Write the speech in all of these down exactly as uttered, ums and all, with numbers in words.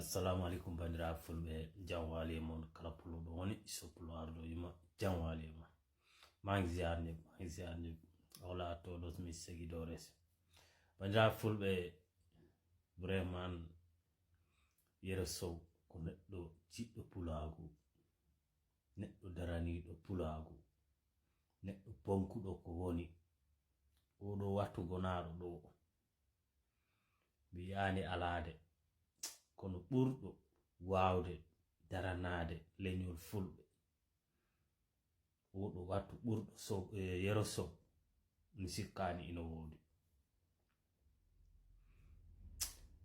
Assalamu alaikum, bandiraɓe fulɓe, jam wali e mon. Kala pullo ɗo woni, so pullo arɗo yima, jam wali e ma. Mangi ziar ñëpp, mangi ziar ñëpp. Hola a todos mis seguidores. Bandiraɓe fulɓe, vraiment, Yero Sow ko neɗɗo jiɗɗo pulaagu, neɗɗo daraniiɗo pulaagu, neɗɗo bonkuɗo ko woni. Oɗo wattu gonaaɗo ɗo, mi yiyaani alaade, kono ɓurɗo waawde daranaade leñol fulɓe, oɗo wattu ɓurɗo Sow, e, Yero Sow, mi sikkaani ino woodi.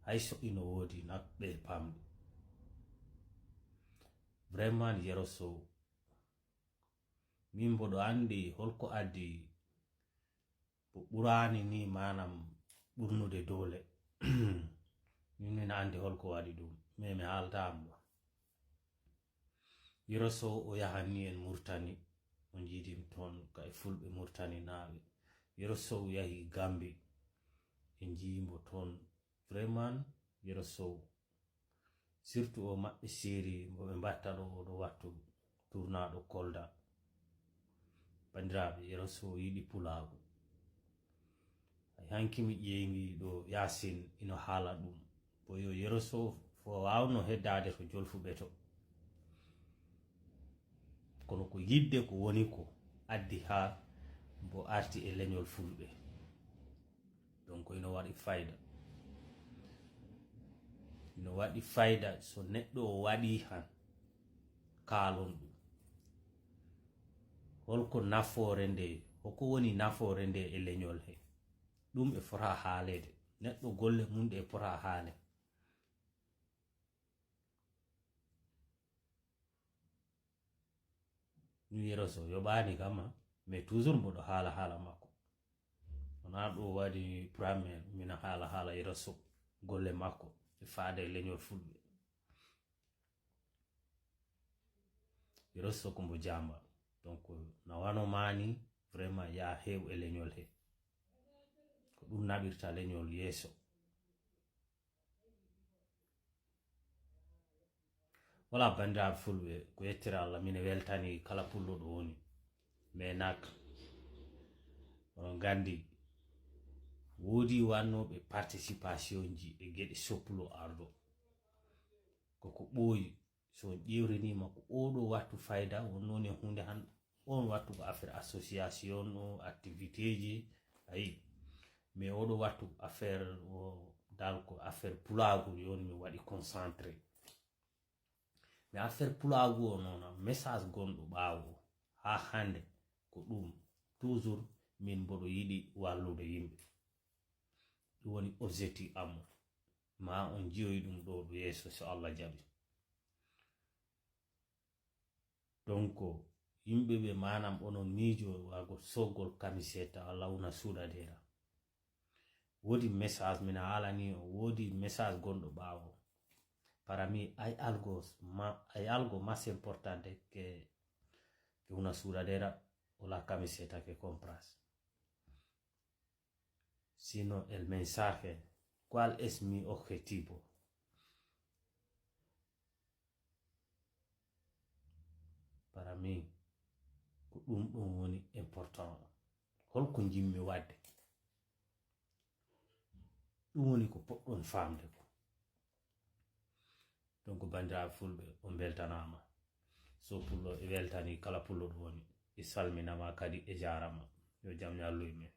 Hay so ino woodi nak ɓe pamɗi. Vraiment, Yero Sow, min mboɗo anndi holko addi ko ɓuraani ni, maanaam ɓurnude doole. Min mina anndi holko waɗi ɗum, mais mi haaltaama ɗo. Yero Sow o yahanni en Murtani, o jiidi toon ka e fulɓe Murtani naaɓe. Yero Sow yahi Gambi, en jii mbo toon. Vraiment, Yero Sow, surtout o maɓɓe série mbo ɓe mbatta ɗo, oɗo wattu tournaaɗo Kolda. Bandiraɓe, Yero Sow yiɗi pulaagu. Hay hanki mi ƴeeŋi ɗo Yaasin ino haala ɗum. Ko yo Yero Sow fo waawno heddaade to Jolfuɓe to. Kono ko yiɗde ko woni ko addi haa mbo arti e leñol fulɓe. Donc ino waɗi fayda. Ino waɗi fayda so neɗɗo o waɗi han kaalon ɗum. Holko nafoore nde, hoko woni nafoore nde e leñol he? Ɗum e fota haaleede. Neɗɗo golle mum ɗe e fota haale. Ɗum Yero Sow yoɓaani kam, ah, mais toujours mboɗo haala haala makko. Wonaa ɗo waɗi premier, mina haala haala Yero Sow, golle makko e faade e leñol fulɓe. Yero Sow ko mbo jamba. Donc, na wano maani, vraiment, yaa heew e leñol he. Ko ɗum naɓirta leñol yeeso. Wala, bandiraɓe fulɓe, ko yettira Allah, mine weltani kala pullo ɗo woni. Mais nak, onon gandi, woodi wannoɓe participation ji e geɗe soppulo arɗo. Koko ɓooyi, so on ƴewrinima ko oɗo wattu fayda, wonno ni hunde han, on wattu ko affaire association o, activité ji, ayi. Mais oɗo wattu affaire o, dal ko affaire pulaagu, yon mi waɗi concentré. Mais affaire pulaagu o noon, message gonɗo ɓaawo haa hannde ko ɗum, toujours min mboɗo yiɗi wallude yimɓe. Ɗum woni objectif am. Ma on jiyoy ɗum ɗo, ɗo yeeso, so Allah jaɓi. Donc, yimɓe ɓe, maanaam, onon miijo waago soggol kamiseta walla una suuɗadeera. Woodi message mina haalani o, woodi message gonɗo ɓaawo. Para mí hay algo ma-, hay algo más importante que, que una sudadera o la camiseta que compras. Sino el mensaje, ¿cuál es mi objetivo? Para mí, ko ɗum ɗon woni important. Holko njimmi waɗde? Ɗum woni ko poɗɗon faamde ko. Donc, banndiraaɓe fulɓe, on mbeltanaama. So pullo e weltani kala pullo ɗo woni. E salminama kadi e jaarama. Yo jam ñallu e men.